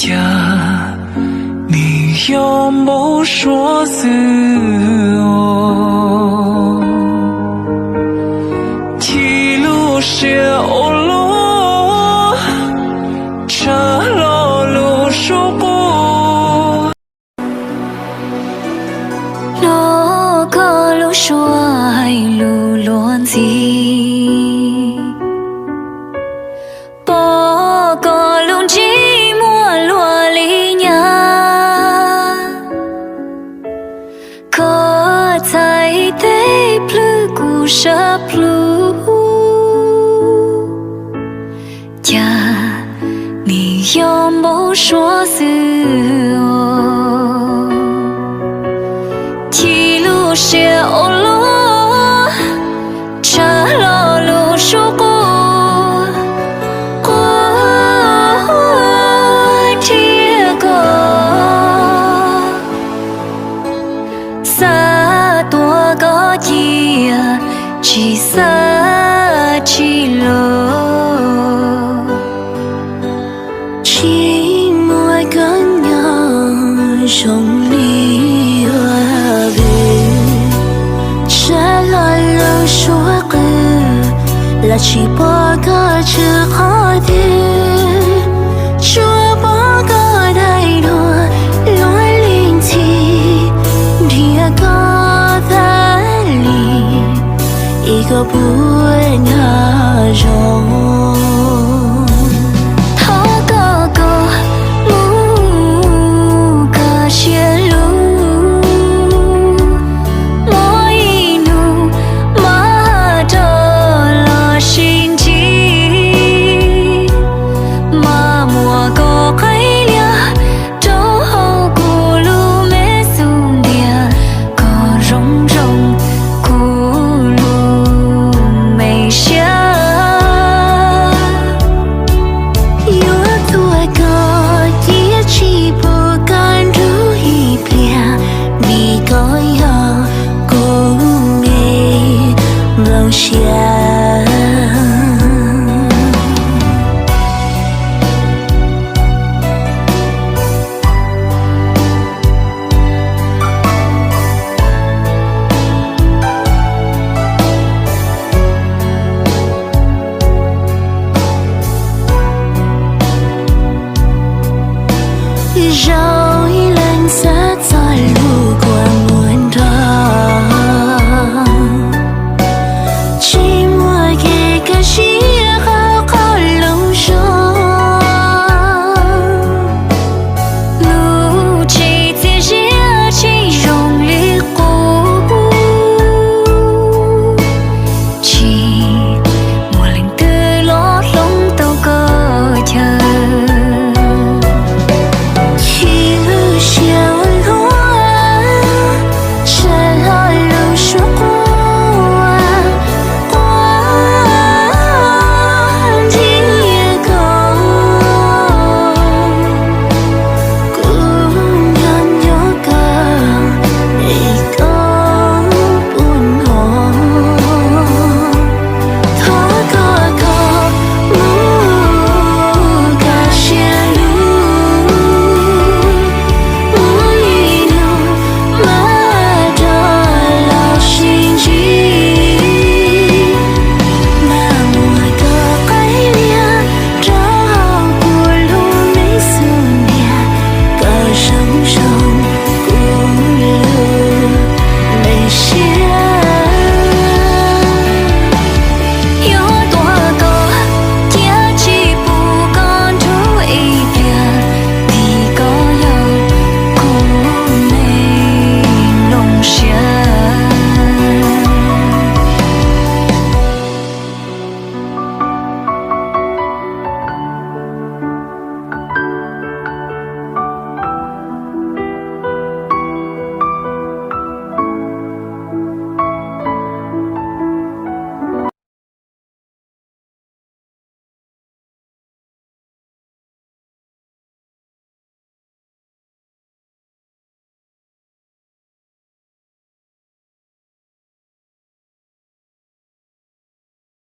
Cas nws yog npau suav xwb os. Chim lub siab ua luaj, tshaj lo lus suab quaj. Hnov koj lub suab hais lus luag ntxhi, pom koj lub ntsej muag luag li nyab. Koj txhais tes plhws kuv sab plhu, cas nws yog npau suav xwb os. Chim lub siab ua luaj, tshaj lo lus suab quaj, quaj thiab koj. Xav tuav koj cia, tsis xav tsis los. Tsis muaj koj nyob zoo li ua vwm, tshaj lo lus suab qw, los tsis pom koj tsw qhov twg. Tsuas pom koj daim duab luag li ntxhi, nrhiav koj tas li, ib koj puas nyob zoo. Thov koj kom mus kaj siab lug, muaj ib hnub mam rov los sib ntsib, mas muab koj qhib liag rau hauv kuv lub me xub ntiag, kom zoo zoo kuv lub me siab. Yuav tuav koj cia tsis pub koj nrug ib pliag, vim koj yog kuv me nplooj siab. Zoo ib leeg xav txog